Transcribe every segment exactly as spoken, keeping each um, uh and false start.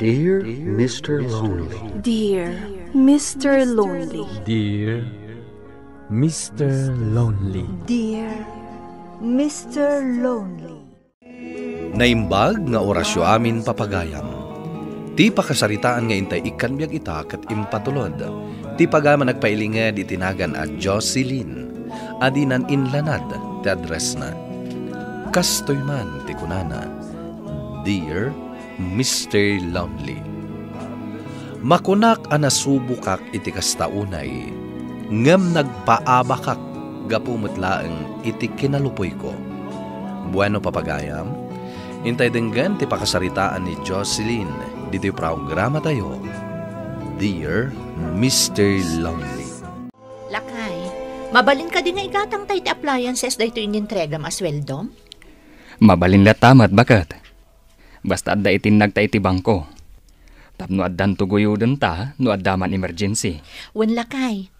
Dear Mister Lonely. Dear Mister Lonely. Dear Mister Lonely. Dear Mister Lonely. Naimbag nga orasyo amin, papagayam. Ti pakasaritaan nga intay ikkan biag ita ket impatulod ti pagayam a nagpailinged iti nagan a Jocelyn, a dinan inlanad ti addressna. Kastoy man ti kunana, Dear Mister Lonely. Makunak a nasubokak iti kasta unay, ngem nagpaabakak gapu met laeng iti kinalupuyko. Bueno, papagayam, intay denggen ti pakasaritaan ni Jocelyn ditoy programatayo, Dear Mister Lonely. Lakay, mabalin kadi nga igatangta iti appliances daytoy inintregam a sueldom? Mabalin latta met, baket. Basta adda itinnagta iti bangko. Tapno addanto guyodenta no adda man emergency. Wen, lakay.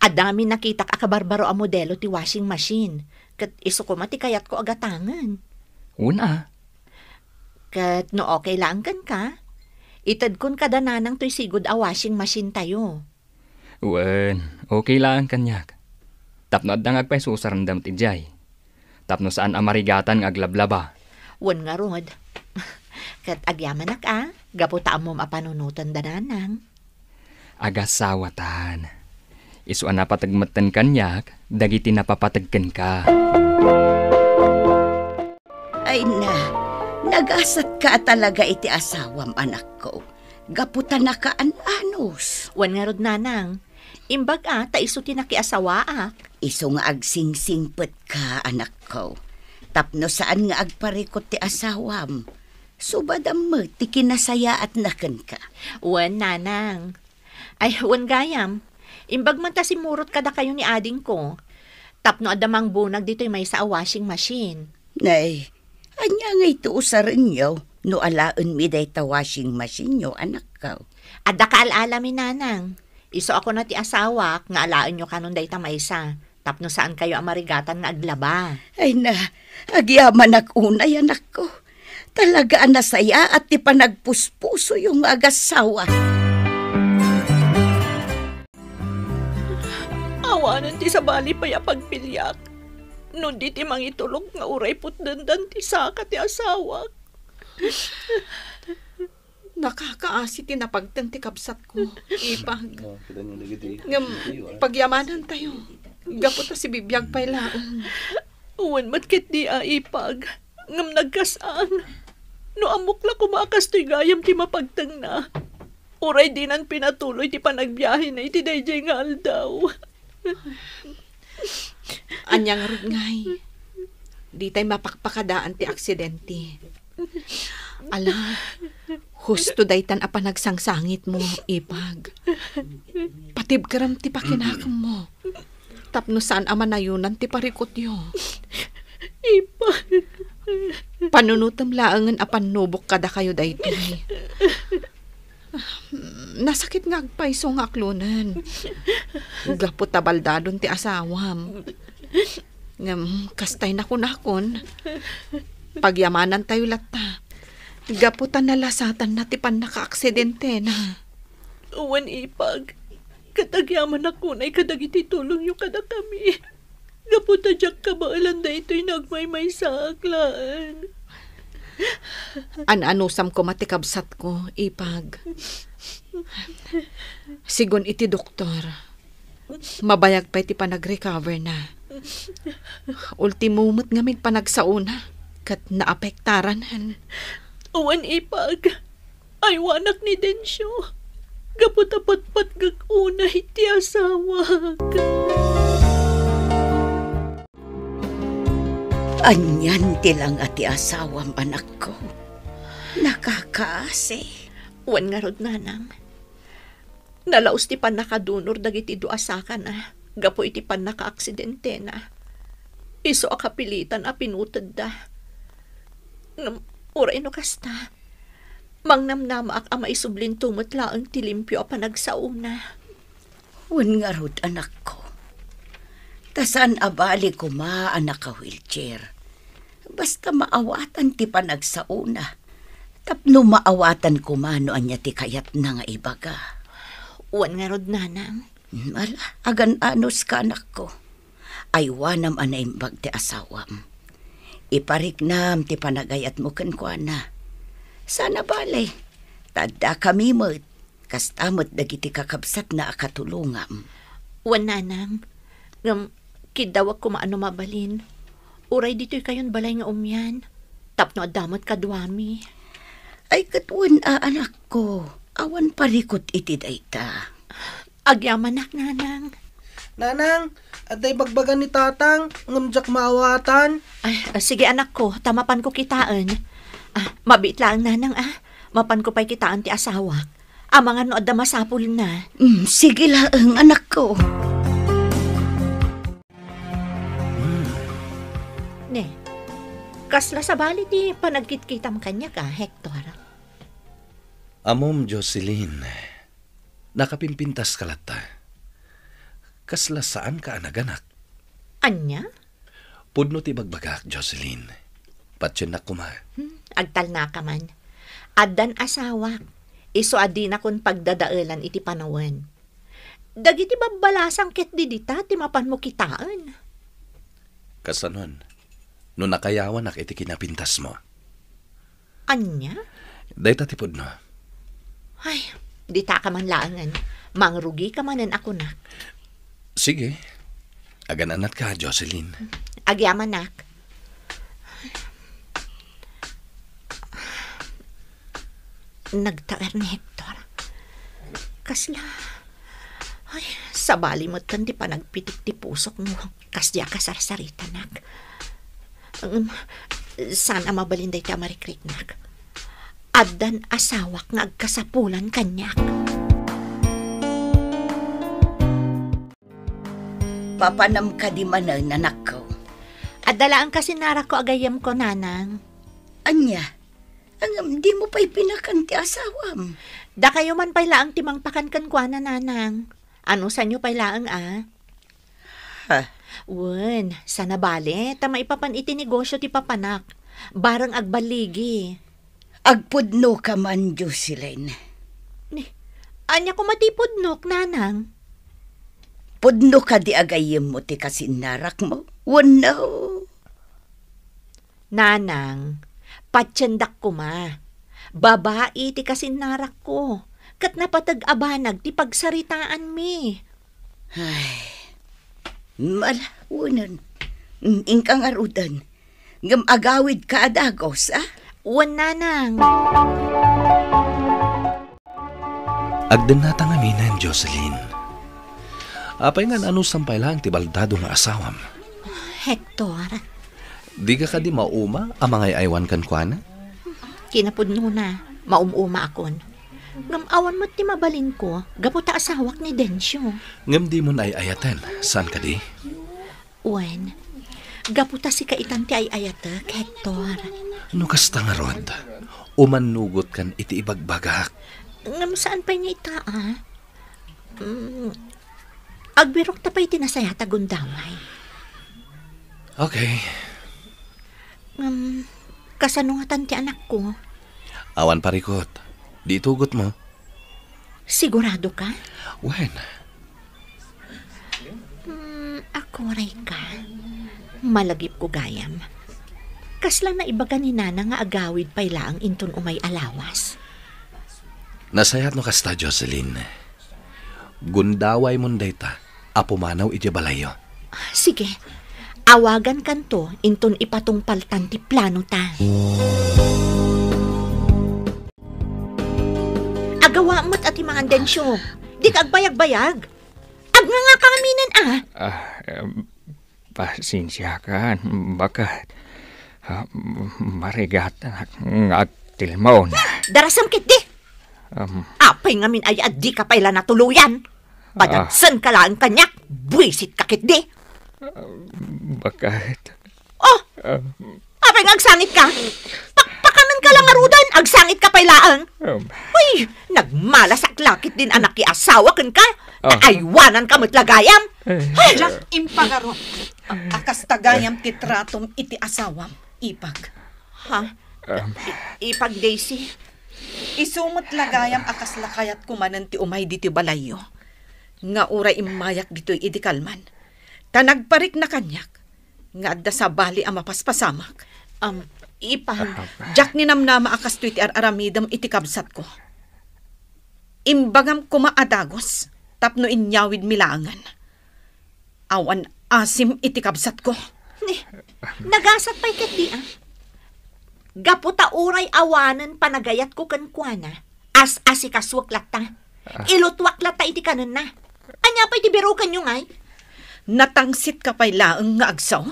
Adda mi nakitak a kabarbaro a modelo ti washing machine. Ket isu koma ti kayatko a gatangen. Wen a. Ket no okay laeng kenka, itedkon kada nanang toy sigud a washing machine tayo. Wen, okay laeng kaniak. Tapno adda nga agpaisusarendam iti jay. Tapno saan a marigatan nga aglablaba. Wen ngarud. Ket agyamanak a, gapu ta ammom a panunoten da nanang. Agasawatan. Isu a napateg metten kaniak, dagiti napapateg kenka. Ay na, nagasatka a talaga iti asawam, anakko. Gapu ta nakaan-anus. Wen ngarud, nanang. Imbag a, ta isu ti nakiasawaak. Isu nga agsingsingpetka, anakko. Tapno saan nga agparikut ti asawam. Subadam met ti kinasayaatna kenka. Wen, nanang. Ay, wen gayam. Imbag man ta simmurot kadakayo ni adingko. Tapno adda mangbunag ditoy maysa a washing machine. Nay, ania ngay ti usarenyo no alaenmi dayta washing machine-yo, anakko? Adda kaal-alami, nanang. Isu a kuna ti asawak nga alaenyo kanon dayta maysa, tapno saankayo a marigatan nga aglaba. Ay na, agyamanak unay, anakko. Talaga a nasayaat ti panagpuspusoyo nga agasawa. Awanen ti sabali pay a pagpiliak. No di ti mangitulok nga uray putdendan ti saka ti asawak. Nakakaasi ti napagteng ti kabsatko, ipag. Oh, kita niyo dagiti. Ngem, pagyamanantayo. Gapu ta sibibiag pay laeng. Wen met ketdi a, ipag. Ngem nagkas-ang. No ammok la koma a kastoy gayam ti mapagtengna. Uray dinan pinatuloy ti panagbiahena iti daydiay nga aldaw. Ania ngarud ngay? Ditay mapakpakadaan ti aksidente. Ala, husto daytan a panagsangsangitmo, ipag. Patibkerem ti pakinakemmo. Tapno saan a manayonan ti parikutyo. Ipag. Panunotem laengen a pannubok kadakayo daytoy. Nasakit nga agpayso nga aklonen. Gapu ta baldadon ti asawam. Ngem, kastay nakunakon, pagyamanantayo latta. Gapu ta nalasatanna ti pannakaaksidentena. Wen, ipag, ket agyamanak unay kadagiti tulongyo kadakami. Gapu ta diak kabaelan daytoy no agmaymaysaak laeng. An-anusam koma ti kabsatko, ipag. Sigun iti doktor, mabayag pay ti panagrecoverna. Ultimo met ngamin panagsaona, ket naapektaran. Wen, ipag. Aywanak ni Dencio. Gapu ta patpatgek unay ti asawak. Anian ti langa ti asawam, anakko? Nakakaasi. Wen ngarud, nanang. Nalaus ti pannakadunor dagiti dua a sakana gapu iti pannakaaksidentena. Isu a kapilitan a pinutedda. Ngem, uray no kasta, mangnamnamaak a maisublinto met laeng ti limpio a panagsaona. Wen ngarud, anakko. Ta saan a bali koma a naka-wheelchair. Basta maawatan ti panagsaona, Tapno maawatan koma no ania ti kayatna nga ibaga. Wen ngarud, nanang. Hmm, ala, agan-anos ka, anakko. Aywanam a naimbag ti asawam. Ipariknam ti panagayatmo kenkuana. Sana bale, ta addakami met, kasta met dagiti kakabsatna a katulongam. Wen, nanang, ngem kiddawek koma a no mabalin, uray ditoy kayon balay nga umian, tapno adda met kaduami. Ay, ket wen a, anakko, awan parikut iti dayta. Agyamanak, nanang. Nanang, adda ibagbaga ni tatang, ngem diak maawatan. Ay, ah, sige, anakko, ta mapanko kitaen. Ah, mabiit laeng, nanang, ah. Mapanko pay kitaen ti asawak. Amangan no adda masapulna. Mm, sige laeng, anakko. Ne, kasla sabali ti panagkitkitam kaniak, a, Hector? Ammom, Jocelyn, nakapimpintaska latta. Kasla saanka a naganak. Ania? Pudno ti bagbagak, Jocelyn. Patiennak koma. Hmm, agtalnaka man. Addan asawak. Isu a dinakon pagdadaelan iti panawen. Dagiti babbalasang ket didita ti mapanmo kitaen. Kasanon, no nakayawanak iti kinapintasmo? Ania? Dayta ti pudno. Ay, ditaka man laengen. Mangrugika manen a kunak. Sige. Agan-anatka, Jocelyn. Agyamanak. Nagtaer ni Hector. Kasla, ay, sabali met ken ti panagpitik ti pusok no kasdiay a kasarsaritanak. Ngem, saan a mabalin dayta a marikriknak. Addan asawak nga agkasapulan kaniak. Papanam kadi manen, anakko? Adda laeng kasinnarakko a gayyemko, nanang. Ania? Ngem dimo pay pinakan ti asawam? Dakayo man pay laeng ti mangpakan kenkuana, nanang. Anusanyo pay laeng, a? Ha? Wen, sana bale, ta maipapan iti negosio ti papanak. Bareng agballigi. Agpudnoka man, Jocelyn. Ni, ania koma ti pudnok, nanang? Pudno kadi a gayyemmo ti kasinnarakmo? Wenno? Nanang, patiendak koma. Babai ti kasinnarakko, ket napateg a banag ti pagsaritaanmi. Ay, mala, wen. Mm, inka ngaruden. Ngem agawidka a dagus, a? Wen, nanang. Agdennata ngaminen, Jocelyn. Apay nga naanusan pay laeng ti baldado nga asawam? Hector. Dika kadi mauma a mangay-aywan kenkuana? Kinapudnona, maum-umaakon. Ngem awan met ti mabalinko, gapu ta asawak ni Dencio. Ngem dimon ay-ayaten, saan kadi? Wen, gapu ta sika itan ti ay-ayatek, Hector. No kasta ngarud, umannugotkan iti ibagbagak. Ngem saan pay nga ita, a? Mm, agbirokta pay iti nasayaat a gundaway. Okay. Ngem, kasano ngatan ti anakko? Awan parikut. Di itugotmo. Sigurado ka? Wen. Hmm, akuray ka. Malagipko gayam. Kasla naibaga ni Nana nga agawid pay laeng inton umay a lawas. Nasayaat no kasta, Jocelyn. Gundawaymon dayta a pumanaw idiay balayyo. Sige. Awagankanto inton ipatungpaltan ti planota. Agawaem met a ti mangan, Dencio. Dika agbayagbayag. Agngangaka ngaminen, a. Ah, em, pasensiakan, baket. Ah, marigat nga agtilmon. Darasem ketdi. Em. Apay ngamin aya a dika pay la natuloyan? Ah. Padagsenka laeng kaniak, buisitka ketdi. Ah, baket. Oh! Ah. Apay nga agsangitka? Pakpakanen ka la ngaruden, agsangit ka pay laeng. Um. Uy, nagmalas a klakit din anak ti asawa kenka. Ah. Aywananka met la gayam. Eh. Ay, diak impagarup a kasta gayam ti tratom iti asawam, Ipag. Ha? Um, I-, Ipag Daisy, isu met la gayam a kasla kayatko manen ti umay ditoy balayyo, nga uray immayak ditoy idi kalman, ta nagparikna kaniak nga adda sabali a mapaspasamak. Um, Ipag. Ah. Diak ninamnama a kastoy ti ar-aramidem iti kabsatko. Imbagam koma a dagus tapno inyawidmi laengen. Awan asim iti kabsatko. Ni, nagasat pay ketdi, a? Gapu ta uray awanen panagayatko kenkuana, as-asikasuek latta. Ah. Ilutuak latta iti kanenna. Ania pay ti birokenyo, ngay? Natangsit ka pay laeng nga agsaw?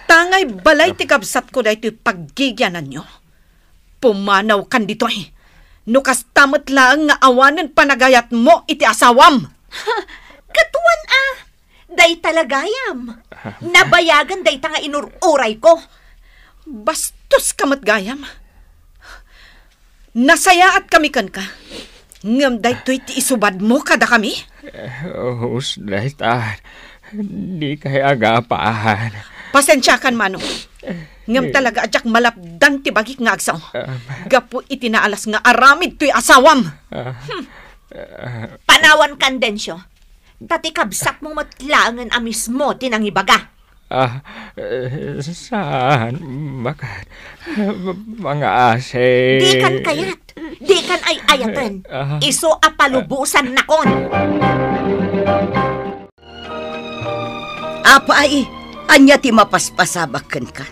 Tangay balay ti kabsatko daytoy paggigiananyo. Pumanawkan ditoy. No kasta met laeng nga awanen panagayatmo iti asawam. Katuan a, dayta la gayam. Nabayagan dayta nga inur-urayko. Bastos ka met gayam. Nasayaat kami kenka. Ngem daytoy ti isubadmo kadakami? Eh, us, dayta. Dikay agapan. Pasensiakan, Manong. Ngem talaga a diak malapdan ti bagik nga agsaw. Ah. Gapu iti naalas nga aramid toy asawam. Ah. Hmm. Ah. Panawankan, Dencio. Ta ti kabsatmo met laengen a mismo ti nangibaga. Ah, eh, saan, baket? Mangaasi. Dikan kayat. Dikan ay-ayaten. Ah. Isu a palubosannakon. Apay, ania ti mapaspasamak kenka?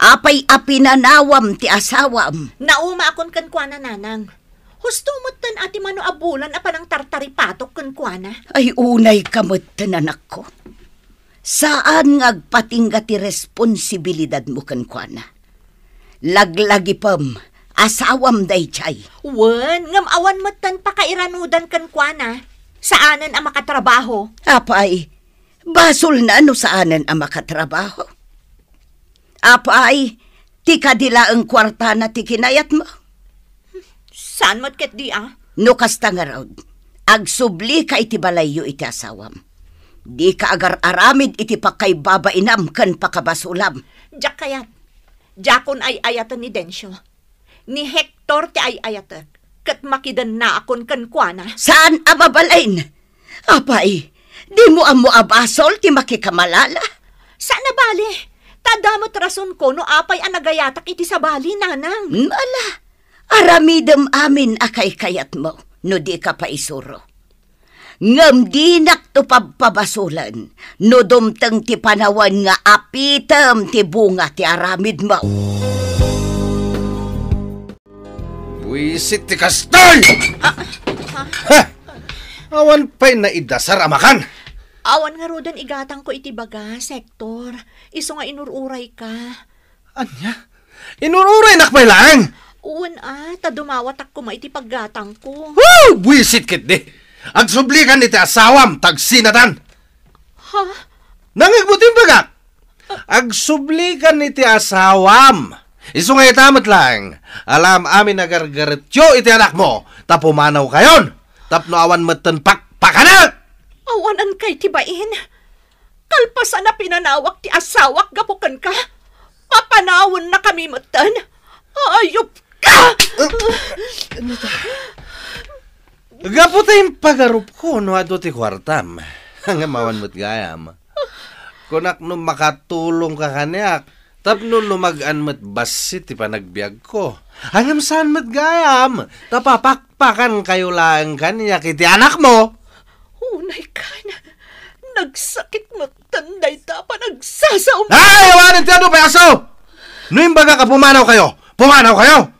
Apay a pinanawam ti asawam? Naumaakon kenkuana, nanang. Husto metten a ti mano a bulan a panangtartaripatok kenkuana. Ay, unayka metten, anakko. Saan nga agpatingga ti responsibilidadmo kenkuana. Laglagipem, asawam daydiay. Wen, ngem awan metten pakairanudan kenkuana. Saanen a makatrabaho. Apay, basolna no saanen a makatrabaho. Apay, ti kadi laeng kuartana ti kinayatmo? Saan met ketdi, a? No kasta ngarud, agsublika iti balayyo iti asawam. Dika agar-aramid iti pakaibabainam ken pakabasolam. Diak kayat. Diakon ay-ayaten ni Dencio. Ni Hector ti ay-ayatek, ket makidennaakon kenkuana. Saan a mabalin? Apay, dimo ammo a basol ti makikamalala? Saan a bale, ta adda met rasonko no apay a nagayatak iti sabali, nanang. Ala, aramidem amin a kaykayatmo no dika paisuro. Ngem dinakto pabpabasolen no dumteng ti panawen nga apitem ti bunga ti aramidmo. Buisit ti kastoy! Ah, ah. Ha! Awan pay naidasar a makan! Awan ngaruden igatangko iti bagas, Hector. Isu nga inur-urayka. Ania? Inur-uraynak pay laeng? Wen a, ta dumawatak koma iti paggatangko. Woo! Buisit ketdi! Agsublikan iti asawam, ta agsinatan! Ha? Nangngegmo ti imbagak? Agsublikan iti asawam. Isu nga ita met laeng, alam amin a gargaretyo iti anakmo, ta pumanawkayon, tapno awan metten pakpakanak! Awan, ankay ti bain. Kalpasan a pinanawak ti asawak gapu kenka, papanawennakami metten. Ayupka! Eh, ano ta? Gapu ta impagarupko no adu ti kuartam. Ngem awan met gayam. Kunak no makatulongka kaniak tapno lumag-an met bassit ti panagbiagko. Ngem saan met gayam, ta papakpakankayo laeng kaniak iti anakmo. Unay kan, nagsakit metten dayta a panagsasaom. Ay, awanen ti adu, payaso! No imbagak a pumanawkayo, pumanawkayo!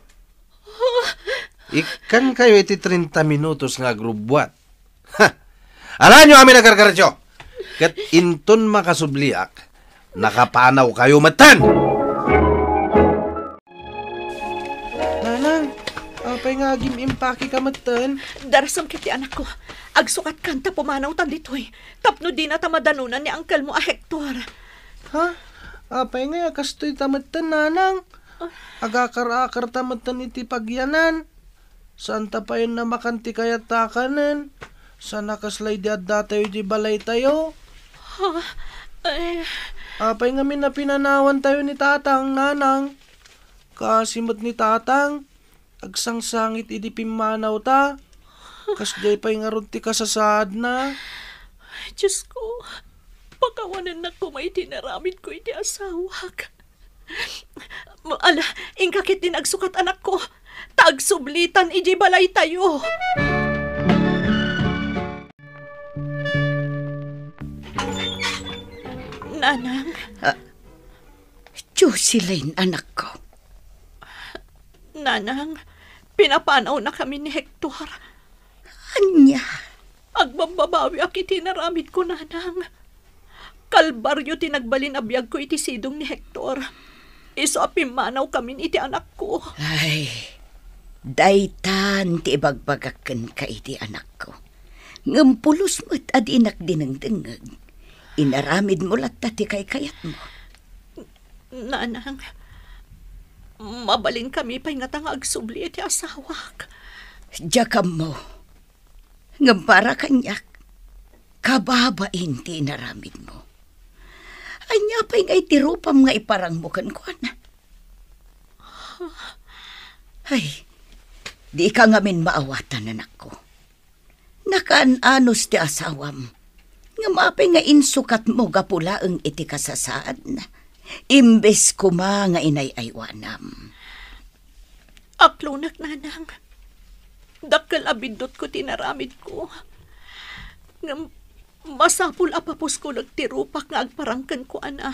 Ikkankayo iti treinta minutos nga agrubbuat. Ha! Alaenyo amin a gargaretyo. Ket inton makasubliak, nakapanawkayo metten. Nanang, apay nga agim-impakeka metten? Darasem ketdi, anakko. Agsukatkan ta pumanawtan ditoy, tapno dinata madanunan ni angkelmo a Hector. Ha? Apay ngay a kastoyta metten, nanang? Agakar-akarta metten iti pagyanan. Saanta payen a makan ti kayatta a kanen. Saan a kasla idi addatayo iti balaytayo. Ha? Eh, Apay ngamin a pinanawantayo ni Tatang, Nanang? Kaasi met ni Tatang, agsangsangit idi pimmanawta. Kasdiay pay ngarud ti kasasaadna. Diosko, pakawanennak koma iti inaramidko iti asawak. Ala, inka ketdin agsukat, anakko, ta agsublitan idiay balaytayo. Nanang. Ah, Jocelyn, anakko. Nanang, pinapanawnakami ni Hector. Ania? Agbabbabawiak iti inaramidko, Nanang. Kalbario ti nagbalin a biagko iti sidong ni Hector. Isu a pimmanawkamin iti anakko. Ay, daytan ti ibagbagak kenka iti anakko. Ngem pulos met a dinak dinengdengngeg. Inaramidmo latta ti kaykayatmo. Nanang, mabalinkami pay ngata nga agsubli iti asawak. Diak ammo. Ngem para kaniak, kababain ti inaramidmo. Ania pay nga iti rupam nga iparangmo kenkuana? Ay, dika ngamin maawatan, anakko. Nakaan-anos ti asawam. Ngem apay nga insukatmo gapu laeng iti kasasaadna, imbes koma nga inay-aywanam? Aklonek, Nanang. Dakkel a biddutko ti inaramidko. Ngem masapul a papuskol ti rupak nga agparang kenkuana.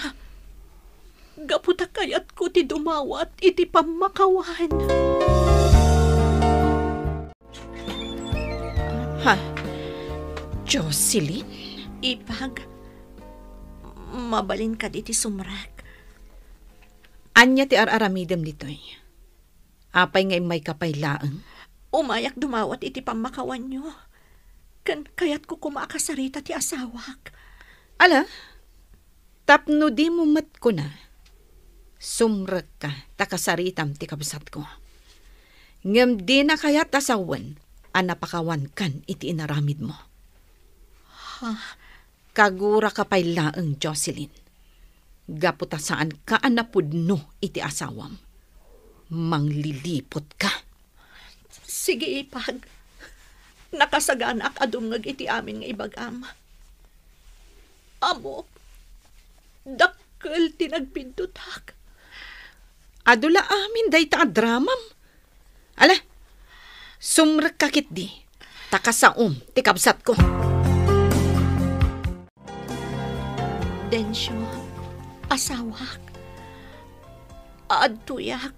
Gapu ta kayatko ti dumawat iti pammakawan. Ha? Jocelyn? Ipag, mabalin kadi ti sumrek? Ania ti ar-aramidem ditoy? Apay nga immayka pay laeng? Umayak dumawat iti pammakawanyo. Ken kayatko koma a kasarita ti asawak. Ala, tapno dimo met kuna, sumrekka ta kasaritam ti kabsatko. Ngem dina kayat a sawen a napakawankan iti inaramidmo. Ha? Kaguraka pay laeng, Jocelyn. Gapu ta saanka a napudno iti asawam. Manglilipotka. Sige, ipag. Nakasaganaak a dumngeg iti amin nga ibagam. Ammok, dakkel ti nagbiddutak. Adu la amin dayta a dramam. Ala, sumrekka ketdi, ta kasaom ti kabsatko. Dencio, asawak, adtoyak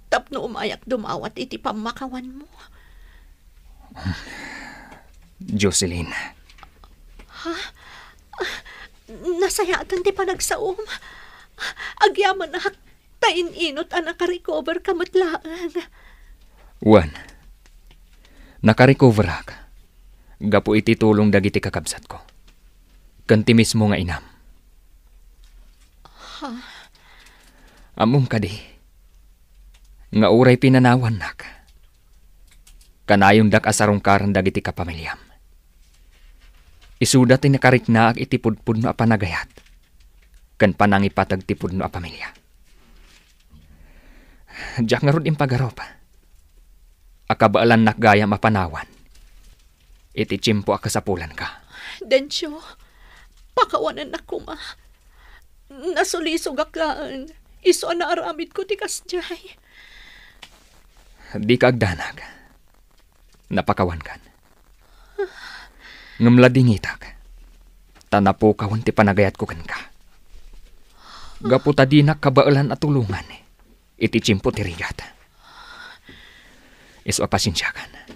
tapno umayak dumawat iti pammakawanmo. Jocelyn. Ha? Nasayaatan ti panagsaom. Agyamanak, ta in-inot a nakarecover ka met laeng. Wen, nakarecoverak gapu iti tulong dagiti kakabsatko ken ti mismo nga inam. Ha? Ammom kadi nga uray pinanawannak, kanayondak a sarungkaran dagiti kapamiliam. Isuda ti nakariknaak iti pudpudno a panagayat ken panangipateg ti pudno a pamilia. Diak ngarud impagarup a kabaelannak gayam a panawan iti tiempo a kasapulanka. Dencio, pakawanennak koma. Nasulisogak laeng isu a naaramidko ti kasdiay. Dika agdanag. Napakawankan. Ngem ladingitak, ta napukawen ti panagayatko kenka. Gapu ta dinak kabaelan a tulongan iti tiempo ti rigat. Isu a pasensiakan.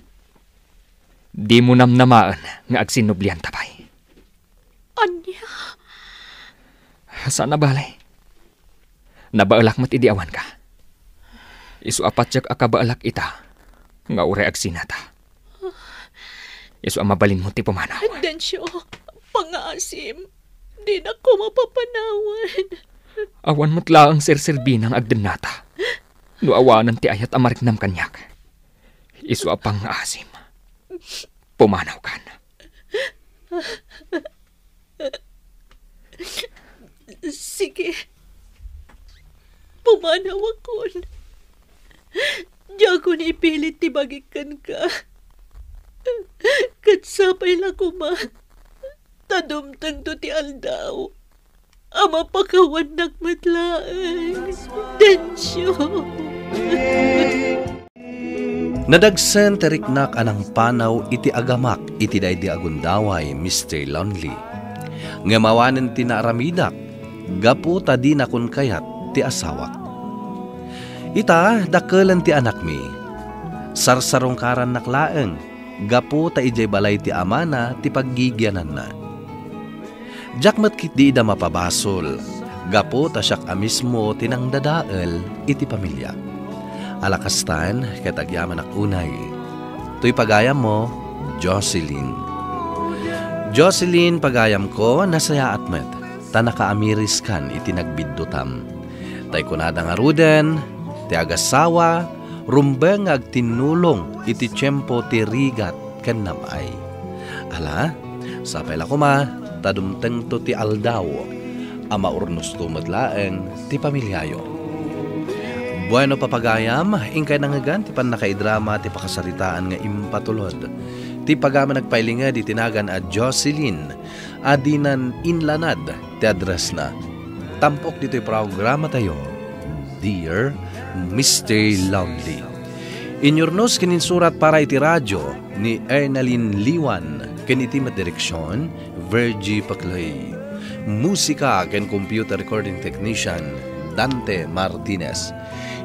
Dimo namnamaen nga agsinnublianta pay. Ania? Saan a bale. Nabaelak met idi awanka. Isu a patiek a kabaelak ita nga uray agsinata. Isu a mabalinmo ti pumanaw. Dencio, pangngaasim. Dinak koma papanawan. Awan met laeng serserbina nga agdennata no awanen ti ayat a mariknam kaniak. Isu a pangngaasim. Pumanawkan. Sige. Pumanawakon. Diakon ipilit ti bagik kenka. Ket sapay la koma ta dumtengto ti aldaw a mapakawannak met laeng. Densyo. Nadagsen ti riknak a nangpanaw iti agamak iti daydi a gundaway, Mister Lonely. Ngem awanen ti naaramidak gapu ta dinakon kayat ti asawak. Ita, dakkelen ti anakmi. Sarsarungkarannak laeng gapu ta idiay balay ti amana ti paggigiananna. Diak met ketdi ida mapabasol gapu ta siak a mismo ti nangdadael iti pamiliak. Ala kastan ket agyamanak unay. Toy pagayammo, Jocelyn. Jocelyn, pagayamko, nasayaat met ta nakaamiriskan iti nagbiddutam. Tay kunada ngaruden, ti agasawa, rumbeng nga agtinnulong iti tiempo ti rigat ken nam-ay. Ala, sapay la koma ta dumtengto ti aldaw a maurnosto met laeng ti pamiliayo. Bueno, papagayam, inkay nangngegan ti pannakaidrama ti pakasaritaan nga impatulod ti pagayam a nagpailinged iti nagan a Jocelyn a dinan inlanad ti addressna. Tampok ditoy programatayo, Dear Mister Lonely. Inyurnos ken insurat para iti radio ni Ernalyn Liwan ken iti met direksion, Virgie Paclay. Musika ken computer recording technician, Dante Martinez.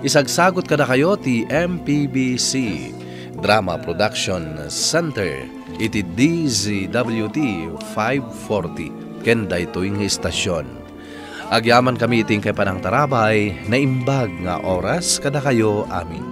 Isagsagot kadakayo ti M P B C Drama Production Center iti D Z W T five forty ken daytoy nga istasyon. Agyamankami iti inkay panangtarabay, naimbag nga oras kadakayo amin.